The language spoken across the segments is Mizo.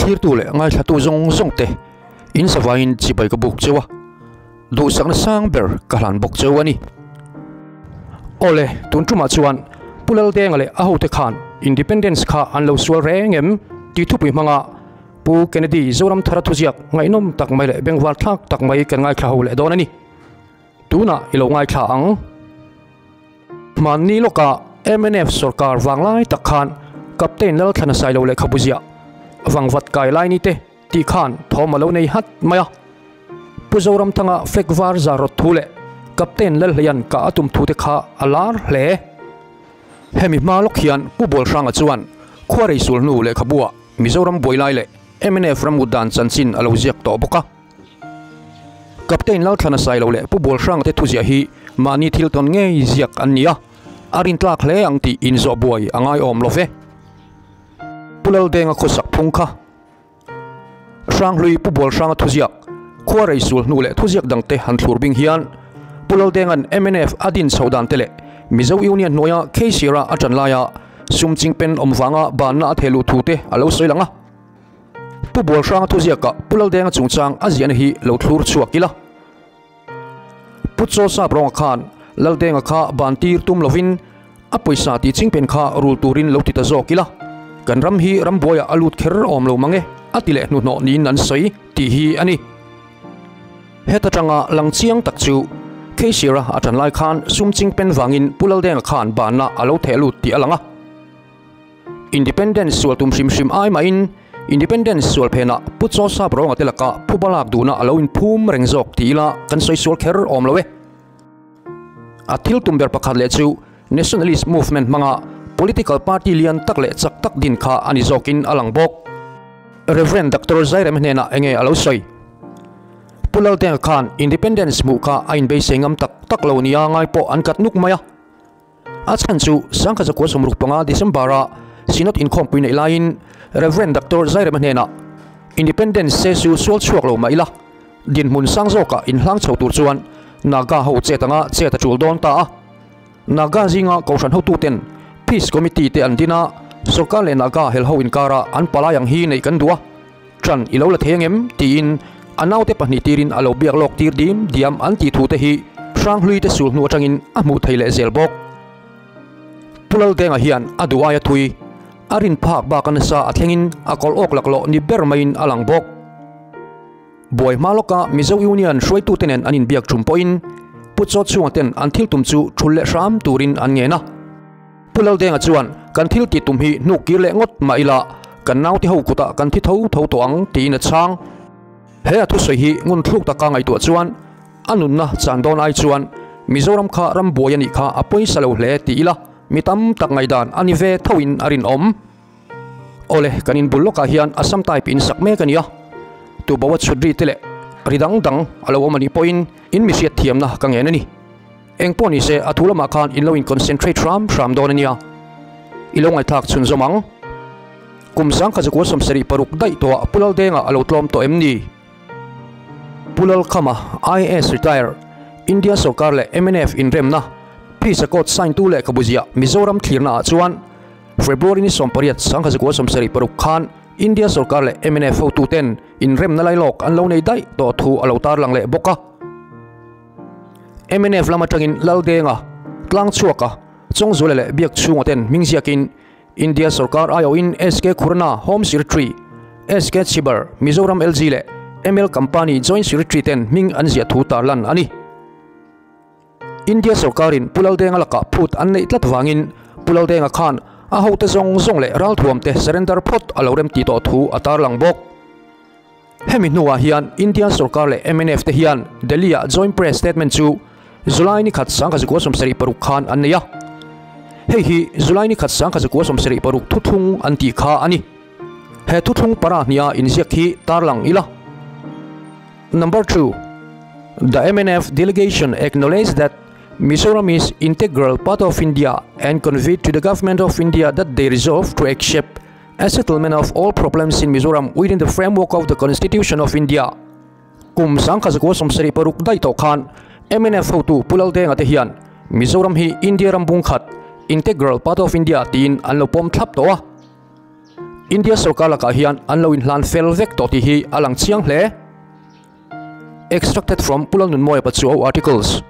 Thlirtu leh ngaithlatu zawng zawng te in zavaiin chibai ka buk cheu a, duhsakna sang ber ka hlan bawk cheu a ni. Awle, tun tumah chuan Pu Laldenga leh a hote khan Independence kha an lo sual reng em tih thupui hmanga Pu Kennedy Zoramthara thuziak ngaihnawm tak mai leh bengvar thlak tak mai kan ngaithla ho leh dawn a ni. Tunah i lo ngaithla ang. Hmanni lawkah mnf sorkar vanglai tak khan Captain Lalthlana Sailo lehkhabu ziah Vangvat kai lai ni te tih khan thawm a lo nei hat mai a. Pu Zoramthanga flag var zar rawt thu leh Captain Lalhleian kah a tum thu te kha a lar hle. Hemi hma lawk hian Pu Bualhranga chuan Khuarei sulhnu lehkhabuah Mizoram buai lai leh mnf ramut dan chanchin a lo ziak tawh bawk a. Captain Lalthlana Sailo leh Pu Bualhranga te thuziah hi mahni thil tawn ngei ziak an ni a, a rintlak hle ang tih inzawh buai a ngaiawm lo ve. Pu Laldenga khawsak phung kha Hranghlui Pu Bualhranga thuziak, Khuarei sul hnu leh thuziak dangte han thlur bing hian Pu Laldenga'n mnf a din chho dan te leh Mizo Union hnuaia Kheisira a ṭan laia sum chingpen awm vanga banna a theh luh thu te a lo sawi lang a. Pu Bualhranga thuziakah Pu Laldenga chungchang a ziahna hi lo thlur chhuak ila. Pu Chaw Sap rawnga khan Laldenga kha ban tir tum lovin a pawisa tih chingpen kha rul turin lo ti ta zawk ila. Kan ram hi rambuaiah a lut kher awm lo mang e a ti leh hnuhnawh niin an sawi tih hi a ni. Heta tanga lang chiang tak chu Kheisira a tan lai khan sum chingpen vangin Pu Laldenga khan banna a lo theh lut tih a lang a. Independence sual tum hrim hrim ai mahin Independence sual phenah Pu Chaw Sap Rawnga te lakah phuba lak duhna a lo inphum reng zawk ti ila kan sawi sual kher awm lo e. A thil tum ber pakhat leh chu Nationalist movement hmanga political party lian tak leh chak tak din kha a ni zawkin a lang bawk. Rev. Doctor Zairem hnenah enge a lo sawi? Pu Laldenga khan Independence hmuh kha a inbeisei ngam tak tak lo nia ngai pawh an kat nuk mai a. A chhan chu 1965 December-a Synod inkhawmpui neih laiin Rev. Doctor Zairema hnenah Independence se chu sual chhuak lo mah ila, dinhmun sang zawkah inhlang chho tur chuan Naga ho chet anga chet a tul dawn ta a. Naga zinga kohhran hotuten Peace Committee te an din a, sorkar leh Naga helho inkara an palai ang hi neih kan duh a, ṭan i lo la thei angem? tiin a naute pahnih tirin a lo biak lawk tir dim diam an tih thu te hi Hranghlui te sul hnu aṭangin a hmuh thei leh zel bawk. Pu Laldenga hian a duh aia thui a rin phak bak a nasa a thlengin a kawlh awk laklawh ni ber maiin a lang bawk. Buai hma lawka Mizo Union hruaitute nen an inbiak ṭum pawhin Pu Chawchhunga ten an thil tum chu ṭhul leh hram turin an ngen a. Pu Laldenga chuan, Kan thil tih tum hi hnuk kir leh ngawt mah ila, kan naute ho kutah kan thi tho tho tawh ang, tiin a chhang. He a thusawi hi ngun thluk taka ngaihtuah chuan a nunna chan dawn ai chuan Mizoram kha ram buai a nih kha a pawisa lo hle ti ila mi tam tak ngaihdan a ni ve thoin a rinawm. Awle, kan inbul lawkah hian Assam type in sak mek a ni a, tuboa chhut ri te leh ri dang dang a lo awm a nih pawhin in mi hriat thiamna ka ngen a ni. Eng pawh ni se a thu lamah khan in lo in concentrate hram hram dawn a nia. I lo ngaihthlak chhunzawm ang. Kum 1976 daih tawhah Pu Laldenga a lo tlawm tawh em ni? Pu Lalkhama, IAS retire, India sorkar leh mnf inremna, Peace Accord sign tu lehkhabu ziah Mizoram thlirna ah chuan February ni 18 1976 khan India sorkar leh mnf hotuten inremna lailawk an lo nei daih tawh thu a lo tarlang leh bawk a. Mnf lam atangin Laldenga, Tlangchhuaka, Chawngzuala leh Biakchhunga ten hming ziakin India sorkar aiawhin SK Khurana Home Secretary, SK Chhibar, Mizoram LG leh ML Company Joint Secretary ten hming an ziah thu tarlan a ni. India sorkarin Pu Laldenga lakah phut an neih tlat vangin Pu Laldenga khan a hote zawng zawng leh ralthuamte surrender phawt a lo remti tawh thu a tarlang bawk. Hemi hnuah hian India sorkar leh mnf te hian Delhi-ah joint press statement chu July ni khat 1976 khan an nei a. Hei hi July ni khat 1976 thuthlung an tih kha a ni. He thuthlung para hniha inziak hi tarlang ila. Number 2. The mnf delegation acknowledged that Mizoram is integral part of India and conveyed to the government of India that they resolve to accept A settlement of all problems in Mizoram within the framework of the Constitution of India. Kum 1976 daih tawh khan mnf hotu Pu Laldenga te hian Mizoram hi India ram bung khat, integral part of India, tiin an lo pawm thlap tawh a. India sorkar lakah hian an lo inhlan fel vek tawh tih hi a lang chiang hle. Extracted from Pu Lalnunmawia Pachuau articles.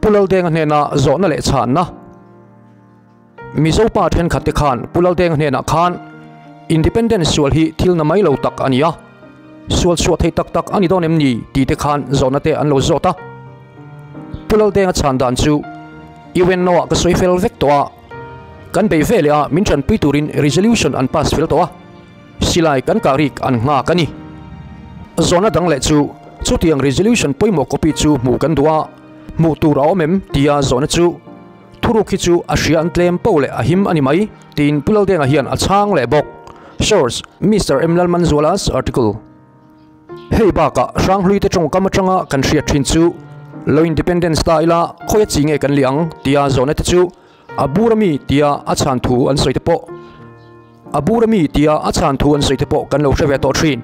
Pu Laldenga hnena zawhna leh chhanna. Mizo pa thenkhat te khan Pu Laldenga hnenah khan Independence sual hi thil na mai lo tak a ni a, sual chhuah thei tak tak a ni dawn em ni tih te khan zawhna te an lo zawt a. Pu Laldenga chhan dan chu UNO ah ka sawi fel vek tawh a, kan bei ve leh a min tanpui turin resolution an pass fel tawh a, silai kan kah rik an nghak a ni. Zawhna dang leh chu chutiang resolution pawimawh copy chu hmuh kan duh a, hmuh tur a awm em tia zawhna chu Thuruk hi chu a hria an tlem poh leh a him a ni mai, tiin Pu Laldenga hian a chhang leh bawk. Source, Mister M. Lalmanzuala's article. Hei bakah Hranghlui te tawngkam atanga kan hriat thin chu Lo Independence ta ila khawi a chi nge kan lih ang tia zawhna te chu a bur ami tia a chhan thu an sawi te pawh a bur ami tia a chhan thu an sawi te pawh kan lo hre ve tawh thin.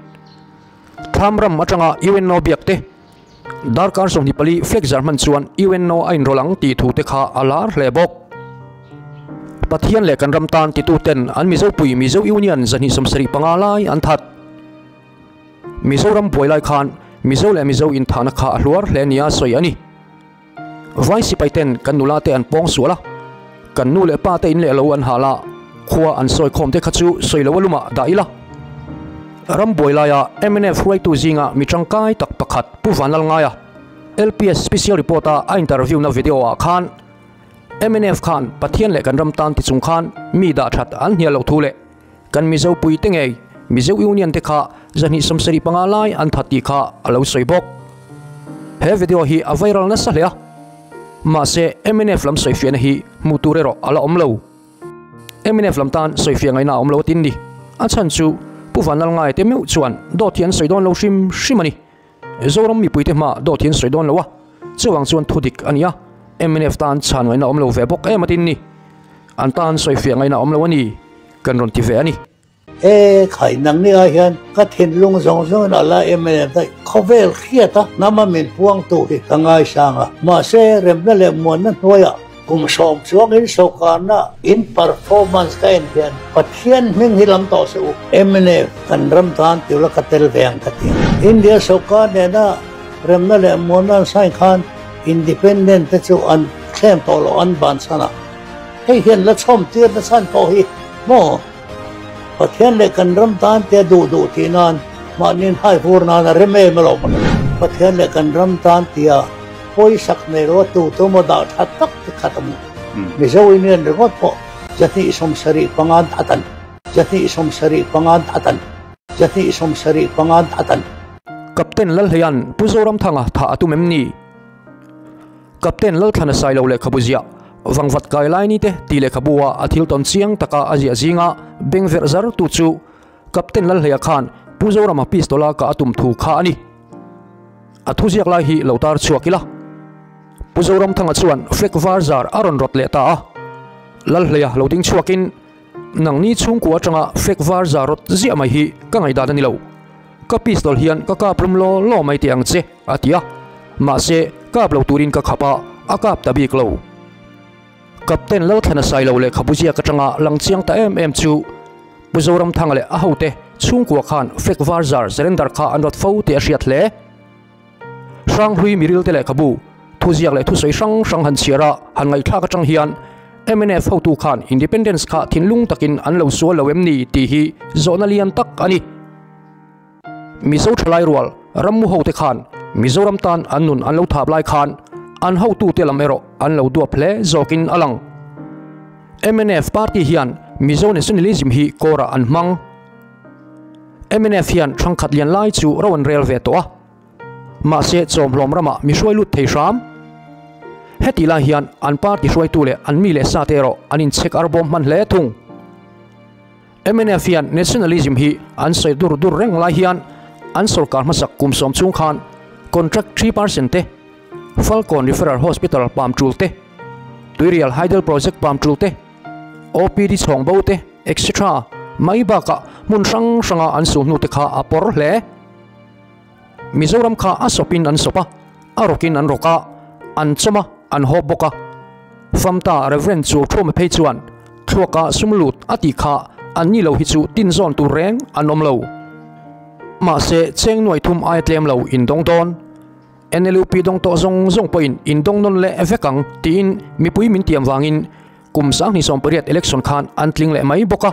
Thlam ram atanga UNO biak te Darkar 24 flag zar hman chuan UNO a inrawlh ang tih thu te kha a lar hle bawk. Pathian leh kan ram tan titu ten an Mizopui Mizo Union 275 lai an that. Mizoram buai lai khan Mizo leh Mizo inthahna kha a hluar hle nia sawi a ni. Vai sipai ten kan nula te an pawng sual a, kan nu leh pa te in leh lo an hal a, khua an sawi khawm te kha chu sawi lo a lumah dah ila. Ram buai laia mnf hruaitu zinga mi tangkai tak pakhat Pu Vanlalngaia, LPS Special Report a a interview na video ah khan mnf khan Pathian leh kan ram tan ti chung khan mi dah that an hnial loh thu leh kan Mizo pui te ngei Mizo Union te kha 275 lai an that tih kha a lo sawi bawk. He video hi a viral nasa hle a, mahse mnf lam sawifiahna hi hmuh tur erawh a la awm lo. Mnf lam tan sawifiah ngaihna a awm lo atin ni. A chhan chu Pu Vanlalngaia te meuh chuan dawt hi an sawi dawn lo hrim hrim a ni. Zoram mipuite hma dawt hi an sawi dawn lo a, chuvang chuan thu dik a ni a, mnf tan chhan ngaihna a awm lo ve bawk em atin ni. An tan sawifiah ngaihna a awm lo a ni, kan rawn ti ve a ni. E khai nang ni ah hian ka thinlung zawng zawngin a la em em daih. Khawvel hriat a hnama min puangtu hi ka ngaisang a, mahse remna leh muanna hnuaiah kum sawm chuangin sawrkarna in performance ka en hian Pathian hming hi lam tawh se u. Mnf kan ram tan tura ka tel ve ang ka ti. India sawrkar nena remna leh muanna an sign khan independent te chu an thlem tawh loh an bansan a, hei hian la chhawm tir na chhan pawh hi maw? Pathian leh kan ram tan te duh duh tih nan mahni hai vur nan a rem em alawm a. Pathian leh kan ram tan tia pawisak nei lo a tu tu maw dah tha tak te khat a mu. Mizo Union ringawt pawh 275 an that an, 275 an that an, 275 an that an. Captain Lalhleia'n Pu Zoramthanga thah a tum em ni? Captain Lalthlana Sailo lehkhabu ziah Vangvat kai lai ni te tih lehkhabu ah a thil tawn chiang taka a ziah zinga beng verh zar tu chu Captain Lalhleia khan Pu Zorama pistol a kah a tum thu kha a ni. A thu ziak lai hi lo tar chhuak ila. Pu Zoramthanga chuan flag var zar a rawn rawt leh ta a. Lalhleia lo ding chhuakin nangni chhungkua atanga flag var zar rawt ziah mai hi ka ngaihdan a ni lo. Ka pistol hian ka kap lum law law mai teh ang che, a ti a. Mahse, kap lo turin ka khap a, a kap ta bik lo. Captain Lalthlana Sailo lehkhabu ziak atanga lang chiang ta em em chu Pu Zoramthanga leh a hote chhungkua khan flag var zar surrender kha an rawt fo tih a hriat hle. Hranghlui mirilte lehkhabu, thuziak leh thusawi hrang hrang han chhiar a, han ngaihthlak atang hian mnf hotu khan Independence kha thinlung takin an lo sual lo em ni tih hi zawhna lian tak a ni. Mizo thalai rual rammu hote khan Mizoram tan an nun an lo thap lai khan an hotute lam erawh an lo duap hle zawkin a lang. Mnf party hian Mizo nationalism hi kawrah an hmang. Mnf hian thangkhat lian lai chu ro an rel ve tawh a, mahse chawmhlawm ramah mi hruai lut thei hram. Heti lai hian an party hruaitu leh an mi leh sa te erawh an inchhek arbawm hman hle thung. Mnf hian nationalism hi an sawi dur dur reng lai hian an sorkar hmasak kum sawm chung khan contract 3% te, Falkawn Referral Hospital pam tul te, Tuirial Hydel Project pam tul te, OPD chhawng bo te, etc. Mai bakah hmun hrang hranga an su hnu te kha a pawr hle. Mizoram kha a sawpin an sawp a, a rawkin an rawk a, an chawm a, an hawp bawk a. Famta Reverend Chu Thawma phei chuan thluaka sum lut a tih kha Anni lo hi chu tin zawn tur reng an awm lo. Mahse, cheng nuai thum aia tlem lo in dawng dawn. NLUP dawng tawh zawng zawng pawhin in dawng nawn leh vek ang tiin mipui min tiam vangin kum 2018 election khan an tling leh mai bawk a.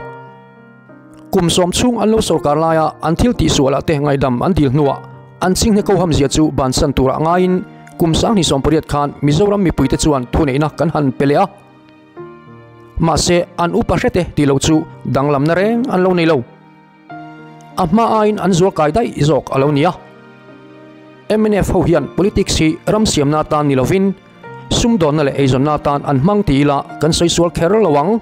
Kum sawm chhung an lo sorkar laia an thil tihsualah te ngaihdam an dil hnuah an chinghne ko hamzia chu bansan turah ngaiin kum 2018 khan Mizoram mipuite chuan thuneihna kan han pe leh a. Mahse, an upa hrete tih lo chu danglamna reng an lo nei lo. A hma aiin an zual kai daih zawk a lo ni a. Mnf ho hian politics hi ram siamna atan ni lovin sumdawnna leh eizawnna atan an hmang ti ila kan sawi sual kher lo ang.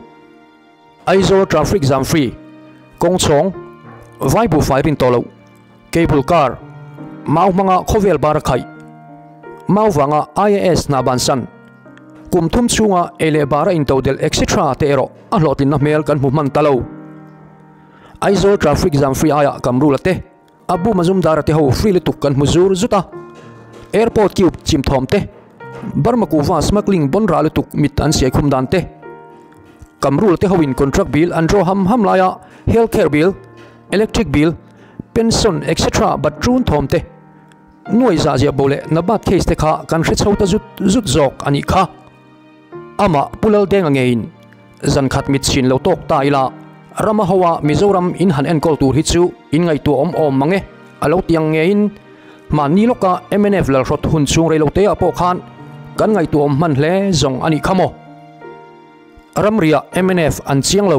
Aizawl traffic jam free, kawng chhawng, vai buhfai rin tawh loh, cable car, mau hmanga khawvel bar a khaih, mau vanga IAS hna bansan, kum thum chhunga ei leh bar a intodelh etc te erawh a hlawhtlinna hmel kan hmu hman ta lo. Aizawl traffic jam free aiah Kamrula te, Abu Mazumdar-a te ho free lutuk kan hmu zur zut a, Airport cube chim thawm te, Burma kuhva smuggling bawn rah lutuk mit an siai khum dan te, Kamrula te hoin contract bill an draw ham ham laia health care bill, electric bill, pension etc bat ṭun thawm te, nuai zah ziah bo leh Nabat case te kha kan hre chho ta zut zut zawk a nih kha. Amah Pu Laldenga ngeiin zan khat mit chhin lo tawk ta ila, Rama hoa Mizoram in han enkawl tur hi chu in ngaihtuah awm awm mang e, a lo ti ang ngeiin mahni lawka mnf lalhrawt hun chhung rei lo te ah pawh khan kan ngaihtuah awm hman hle zawng a nih kha maw? Ramriah mnf an chiang lo.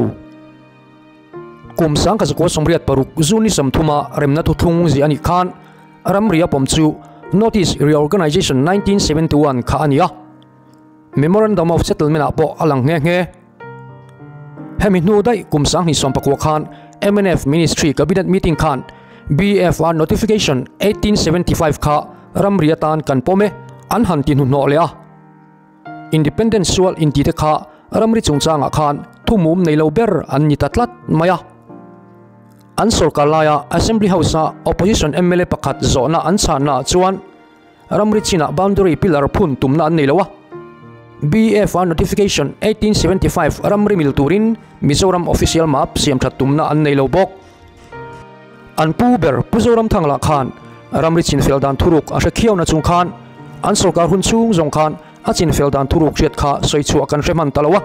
Kum 1986 June ni sawmthuma remna thuthlung ziah a nih khan ramria pawm chu Notice Reorganisation 1971 kha a ni a. Memorandum of Settlement ah pawh a lang nghe nghe. Hemi hnu daih kum 2019 khan mnf Ministry Cabinet Meeting khan BFR Notification 1875 kha ramri atan kan pawm e an han ti hnuhnawh leh a. Independence sual inti te kha ramri chungchangah khan thumum nei lo ber an ni ta tlat mai a. An sorkar laia Assembly House-a Opposition mla pakhat zawhna an chhannaah chuan Ramri chinah boundary pillar phun tumna an nei lo a, BFR Notification 1875 ramri mil turin Mizoram official map siam that tumna an nei lo bawk. An pu ber Pu Zoramthang lah khan ramri chin fel dan thuruk a hre khiauna chung khan an sorkar hun chhung zawng khan a chin fel dan thuruk hriat kha sawi chhuah kan hre hman ta lo a.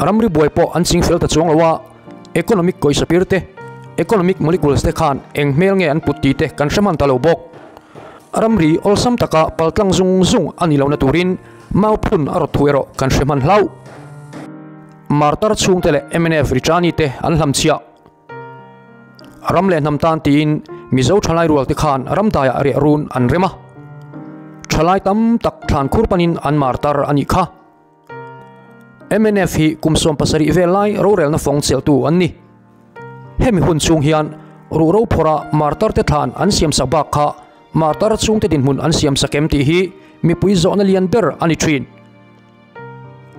Ramri buai pawh an ching fel ta chuang lo a, economic kawisa pir te, economic molecules te khan eng hmel nge an put tih te kan hre hman ta lo bawk. Ramri awlsam taka paltlang zung zung a ni lohna turin mau phun a rawt thu erawh kan hre hman hlauh. Martar chhungte leh mnf Richani te an hlamchhiah. Ram leh hnam tan tiin Mizo thalai rual te khan ramdaiah riah run an rem a. Thalai tam tak thlan khur panin an martar a nih kha. Mnf hi kum 17 vel lai rorelna fawng chelhtu an ni. Hemi hun chhung hian ruhro phawrha martar te thlan an siamsak bak kha martar chhungte dinhmun an siamsak em tih hi mipui zawhna lian ber a ni thin.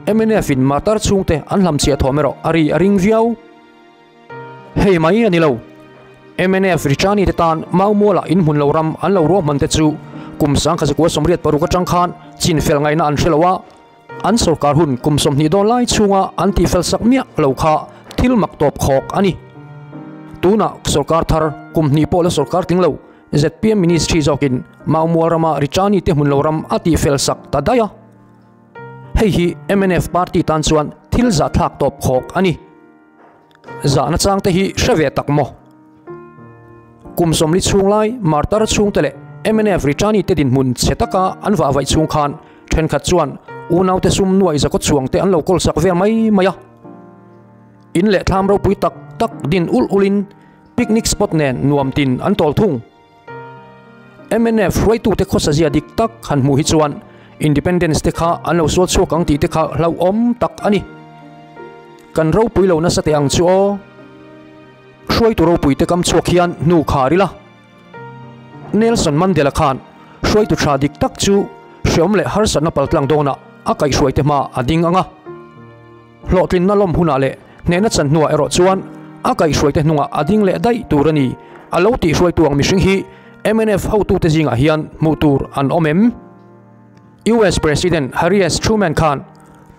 Mnf in martar chhungte an hlamchhiah thawm erawh a ri a ring viau. Hei mai a ni lo. Mnf Richani te tan Maumuala inhmun lo ram an lo ruahman te chu kum 1986 atang khan chinfel ngaihna an hre lo a, an sorkar hun kum 20 dawn lai chhunga an tihfel sak miah lo kha thil mak tawp khawk a ni. Tunah sorkar thar kum hnih pawh la sorkar tling lo zpm Ministry zawkin Maumual rama Richani te hmun lo ram a tihfel sak ta daih a. Hei hi mnf party tan chuan thil zahthlak tawp khawk a ni. Zahna chang te hi hre ve tak maw? Kum 40 chhung lai martar chhungte leh mnf Richani te dinhmun chhe taka an vah vaih chhung khan thenkhat chuan unaute sum nuai zakawt chhuang te an lo kawl sak vel mai mai a. In leh thlam ropui tak tak din ulh ulhin picnic spot nen nuam tin an tawl thung. Mnf hruaitute khawsazia dik tak han hmuh hi chuan Independence te kha an lo sual chhuak ang tih te kha hlauhawm tak a ni. Kan ropui lo nasa teh ang chu aw. Hruaitu ropui te kam chhuak hian hnu khar ila. Nelson Mandela khan hruaitu tha dik tak chu hreawm leh harsatna paltlang dawnah a kaihhruai te hma a ding ang a. Hlawhtlinna lawm hunah leh hnehna chan hnuah erawh chuan a kaihhruaite hnungah a ding leh daih tur a ni. A lo tihhruaitu ang mihring hi mnf hotute zingah hian hmuh tur an awm em? US President Harry S. Truman khan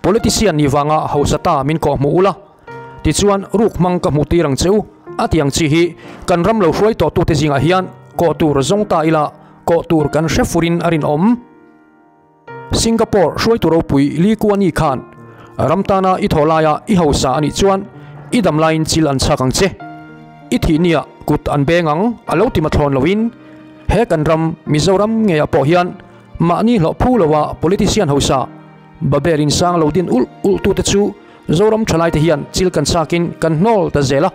politician nih vanga hausa ta min kawhhmuh ula. Tichuan ruk hmang ka hmuh tir ang che u a ti ang chi hi kan ram lo hruai tawh tute zingah hian kawh tur zawng ta ila kawh tur kan hre furin a rinawm. Singapore hruaitu ropui Lee Kuan Yew khan ram tana i thaw laia i hausa a nih chuan i dam laiin chil an chhak ang che. I thih nia kut an beng ang a lo ti mathlawn loin he kan ram Mizoram ngeiah pawh hian mahni hlawh phu loa politician hausa Babel in sang lo din ulh ulh tute chu Zoram thalaite hian chil kan chhakin kan hnawl ta zel a,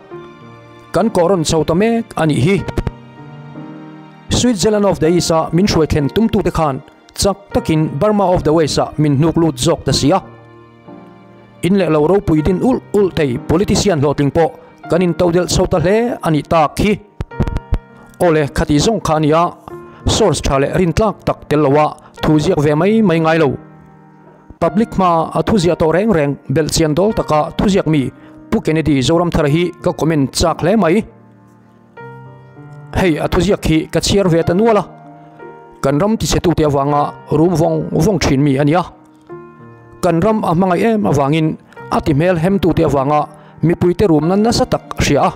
kan kawh rawn chho ta mek a nih hi. Switzerland of the East a min hruai thlen tumtute khan chak takin Burma of the West ah min hnuk lut zawk ta si a. In leh lo ropui din ulh ulh thei politician hlawhtling pawh kan intodelh chho ta hle a nih tak hi. Awle, khati zawng kha a nia, source tha leh rintlak tak tel loa thu ziak ve mai mai ngai lo. Public hma a thu ziah tawh reng reng belhchian dawl taka thu ziak mi Pu Kennedy Zoramthara hi ka comment chak hle mai. Hei a thuziak hi ka chhiar ve ta nual a, kan ram tichhetute avanga rum vawng vawng thin mi a ni a. Kan ram a hmangaih em avangin a ti hmel hemtute avanga mipuite rumna nasa tak a hria a,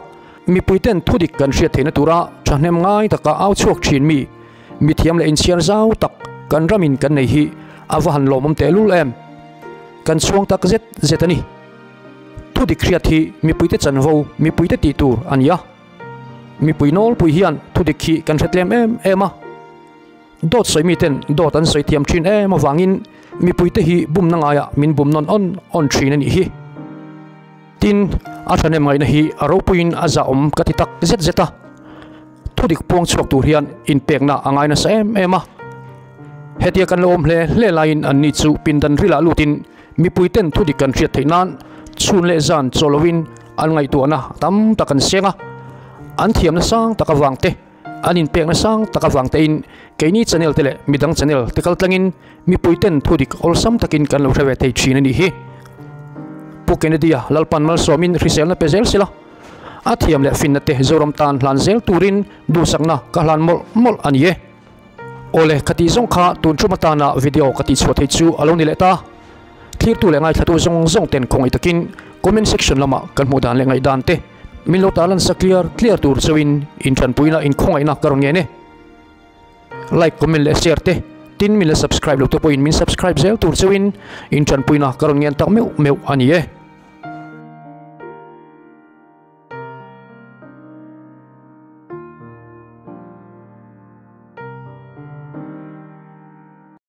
mipuiten thudik kan hriat theihna tura thahnem ngai taka au chhuak thin mi, mithiam leh inchhiar zau tak kan ramin kan nei hi a va han lawmawm tehlul em. Kan chhuang tak zet zet a ni. Thudik hriat hi mipuite chanvo, mipuite tih tur a ni a. Mipui nawlpui hian thudik hi kan hre tlem em em a. Dawt sawi miten dawt an sawi thiam thin em avangin mipuite hi bumna ngaiah min bum nawn awn awn thin a nih hi. Tin, a thahnem ngaihna hi a ropuiin a zahawm ka ti tak zet zet a. Thudik puang chhuak tur hian inpekna a ngai nasa em em a. Hetia kan lo awm hle hle laiin anni chu pindan rilah lutin Mipuiten thudik kan hriat theih nan chhun leh zan chaw loin an ngaihtuahna tam tak an seng a, an thiamna sang tak avang te, an inpekna sang tak avang tein keini channel te leh midang channel te kal tlangin mipuiten thudik awlsam takin kan lo hre ve thei thin a nih hi. Pu Kennedy-a Lalpan malsawmin hriselna pe zel sela, a thiam leh finna te Zoram tan hlan zel turin duhsakna ka hlan mawlh mawlh a ni e. Awle, ka tih zawng kha tun tum atana video ka tih chhuah theih chu a lo ni leh ta. Thlirtu leh ngaithlatu zawng zawng ten khawngaih takin comment section lamah kan hmuh dan leh ngaihdan te min lo tarlan sa clear clear tur chauhin inthanpuina inkhawngaihna ka rawn ngen e. Like, comment leh share te tin min la subscribe lo te pawhin min subscribe zel tur chauhin inthanpuina ka rawn ngen tak meuh meuh a ni e.